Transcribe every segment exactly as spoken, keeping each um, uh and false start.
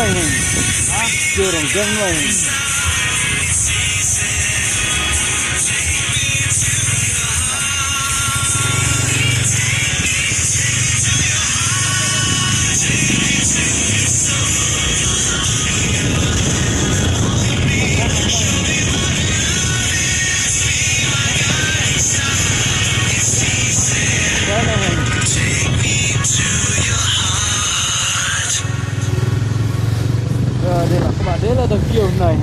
Jurong Gemlong. Dela, dela da kiew nai.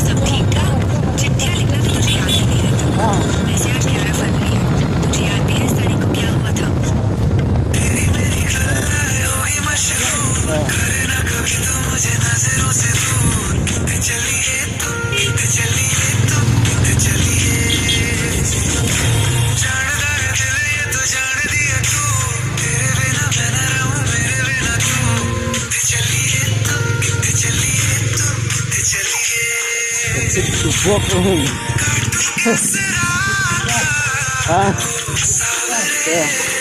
सब ठीक ठाक। चिट्ठियाँ लिखना तो तुझे याद ही नहीं रहता। मैं से आज ग्यारह फरवरी है। तुझे याद भी है इस तारीख को क्या हुआ था? Walk home. Ah. Yeah.